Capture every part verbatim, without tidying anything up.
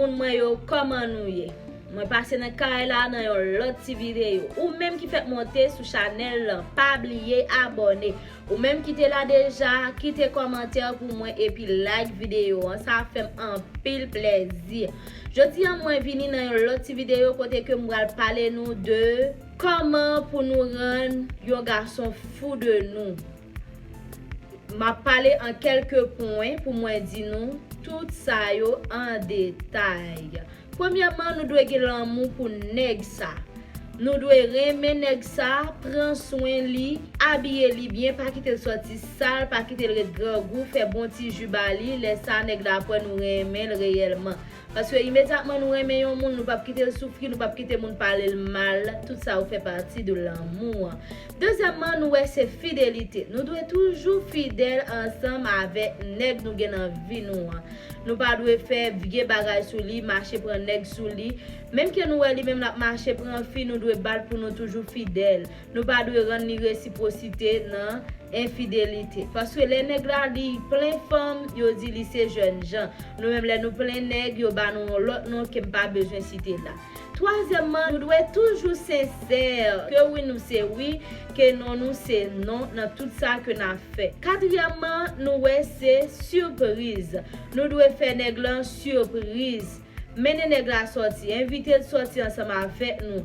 Moun mwen yo, kòman nou ye? Mwen pase nan kay la nan yon lòt ti videyo. Ou menm ki fèk monte sou chanèl lan, pa bliye abòne. Ou menm ki te la deja, kite kòmantè pou mwen epi like videyo an. Sa ap fè m anpil plèzi. Jodi a, mwen vini nan yon lòt ti videyo kote ke m pral pale nou de kòman pou nou rann yon gason fou de nou. M ap pale an kèlke pwen pou mwen di nou tout sa yo an detay. Premyèman, nou dwe gen lanmou pou nèg sa. Nou dwe renmen nèg sa, pran swen li, abiye li byen, pa kite l sòti sal, pa kite l ret grangou, fè bon ti ji ba li, lè sa nèg la ap wè nou renmen l reyèlman. Paske imedyatman nou renmen yon moun, nou p ap kite l soufri, nou p ap kite moun pale l mal, tout sa yo fè pati de lanmou an. Dezyèmman, nou wè se fidelite. Nou dwe toujou fidèl ansanm avèk nèg nou gen nan vi nou an. Nou pa dwe fè vye bagay sou li, mache pran nèg sou li. Menm ke nou wè li menm l ap mache pran fi, nou dwe bat pou nou toujou fidèl. Nou pa dwe rann li resipwosite nan enfidelite. Paske lè nèg la li plen fanm, yo di li se jènjan. Nou menm lè nou plen nèg, yo ba nou yon lòt non ke m pa bezwen site la. Twazyèmman, nou dwe toujou sensè, ke wi nou se wi, ke non nou se non nan tout sa ke n ap fè. Katriyèmman, nou wè se sipriz. Nou dwe fè nèg lan sipriz. Mennen nèg la sòti, envite l sòti ansanm avèk nou.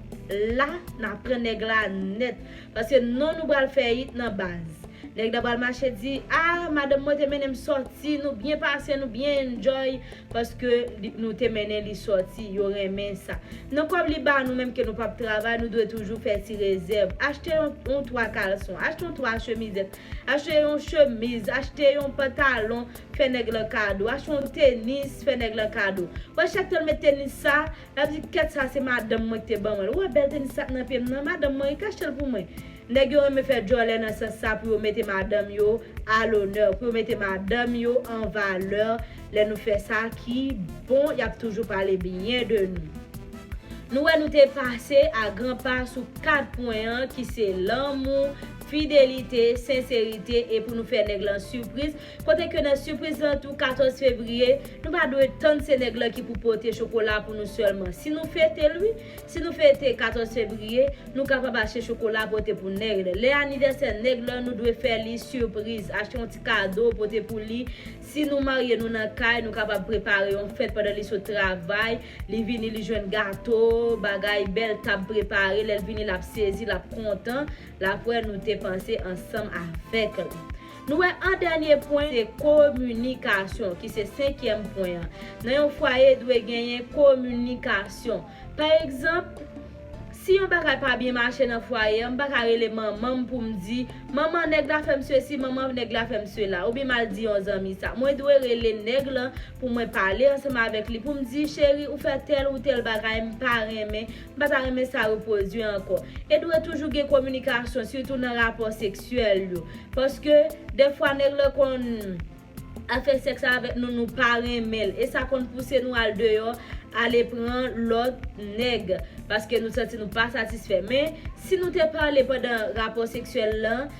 La, n ap pran nèg la nèt. Paske non nou pral fè it nan baz. Nèg la pral mache di, ah, madanm mwen te mennen m sòti, nou byen pase, nou byen enjoy, paske li, nou te mennen li sòti, yo renmen sa. Nan kòb li ba nou menm ke nou p ap travay, nou dwe toujou fè ti rezèv. Achte yon, yon twa kalson, achte yon twa chemizèt, achte yon chemiz, achte yon pantalon, fè nèg lan kado, achte yon tenis, fè nèg lan kado. Wè chak tan l met tenis sa, l ap di, kèt sa se madanm mwen ki te ban mwen l. Ou wè bèl tenis sa k nan pye m nan, madanm mwen ki achte l pou mwen. Nèg yo renmen fè djòlè nan sans sa pou yo mete madanm yo a lonè, pou yo mete madanm yo an valè. Lè nou fè sa ki bon, y ap toujou pale byen de nou. Nou wè nou te pase a gran pa sou kat pwen an ki se lanmou, fidelite, senserite e pou nou fè nèg lan sipriz. Kote ke nan sipriz lan tou, katòz fevriye, nou pa dwe tann se nèg lan ki pou pote chokola pou nou sèlman. Si nou fete l, wi, si nou fete katòz fevriye, nou kapab achte chokola pote pou nèg lan. Lè anivèsè nèg lan, nou dwe fè li sipriz, achte yon ti kado pote pou li. Si nou marye, nou nan kay, nou kapab prepare yon fèt pandan li sot travay, li vini, li jwenn gato, bagay bèl tab prepare, lè l vini, l ap sezi, l ap kontan, l ap wè nou te panse ansanm avèk li. Nou wè an dènye pwen, se kominikasyon, ki se senkyèm pwen an. Nan yon fwaye, dwe genyen kominikasyon. Pa egzanp, si yon bagay pa byen mache nan fwaye an, m pa ka rele manman m pou m di, manman, nèg la fè m sesi, manman, nèg la fè m sela, oubyen m al di yon zanmi sa. Mwen dwe rele nèg lan pou mwen pale ansanm avèk li, pou m di, cheri, ou fè tèl ou tèl bagay, m pa renmen, m pa ta renmen sa repwodui ankò. E dwe toujou gen kominikasyon, sitou nan rapò seksyèl yo. Paske, dèfwa, nèg lan konn ap fè sèks avèk nou, nou pa renmen l. E sa konn pouse nou al deyò, ale pran lòt nèg. Paske nou santi nou pa satisfè. Men, si nou te pale pandan rapò seksyèl lan,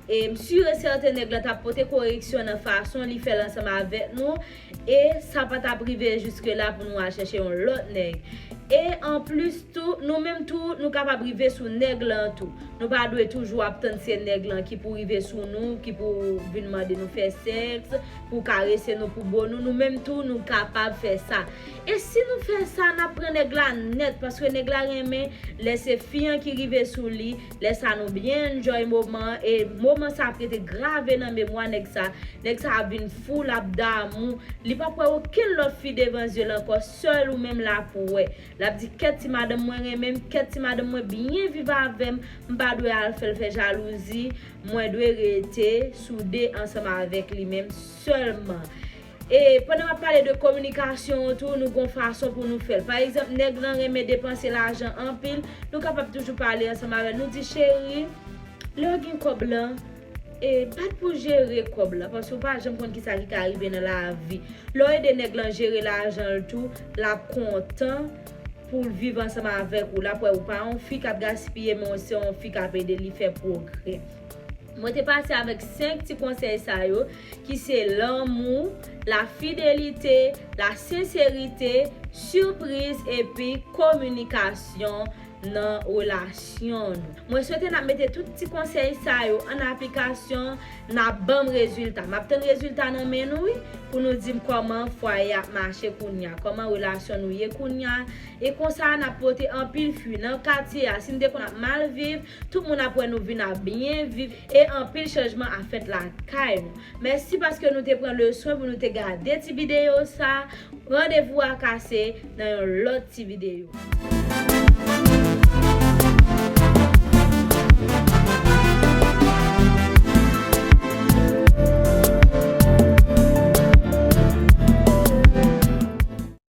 e m si e sèten nèg lan t ap pote koreksyon nan fason li fè l ansanm avèk nou, e sa pa t ap rive jiske la pou nou al chèche yon lòt nèg. E anplis tou, nou menm tou, nou kapab rive sou nèg lan tou. Nou pa dwe toujou ap tann se nèg lan ki pou rive sou nou, ki pou vin mande nou fè sèks, pou karese nou, pou bo nou. Nou menm tou, nou kapab fè sa. E si nou fè sa, n ap pran nèg la nèt, paske nèg la renmen lè se fi an ki rive sou li, lè sa nou byen enjoy moman an, e moman sa ap rete grave nan memwa nèg sa. Nèg sa ap vin fou, l ap damou. Li p ap wè okenn lòt fi devan zye l ankò, sèl ou menm l ap wè. L ap di, kèt ti madanm mwen renmen m, kèt ti madanm mwen byen viv avè m, m pa dwe al fè l fè jalouzi, mwen dwe rete soude ansanm avèk li menm sèlman. E pandan m ap pale de kominikasyon an tou, nou gon fason pou nou fè l. Pa egzanp, nèg lan renmen depanse lajan anpil, nou kapab toujou pale ansanm avè l, nou di, cheri, lè w gen kòb lan, e bat pou jere kòb lan, paske w pa janm konn kisa ki ka rive nan lavi. Lè w ede nèg lan jere lajan l tou, l ap kontan pou l viv ansanm avèk ou. L ap wè ou pa yon fi k ap gaspiye, men w se yon fi k ap ede li fè pwogrè. Mwen te pati avèk senk ti konsèy sa yo, ki se lanmou, la fidelite, la senserite, sipriz epi kominikasyon nan relasyon nou. Mwen swete n ap mete tout ti konsèy sa yo an aplikasyon, n ap ban m rezilta. M ap tann rezilta nan men nou, wi, pou nou di m kòman fwaye a ap mache kounye a, kòman relasyon nou ye kounye a. E konsa, n ap pote anpil fwi nan katye a. Si n te konn ap mal viv, tout moun ap wè nou vin ap byen viv e anpil chanjman ap fèt lakay nou. Mèsi paske nou te pran leson pou nou te gade ti videyo sa. Randevou a kase nan yon lòt ti videyo.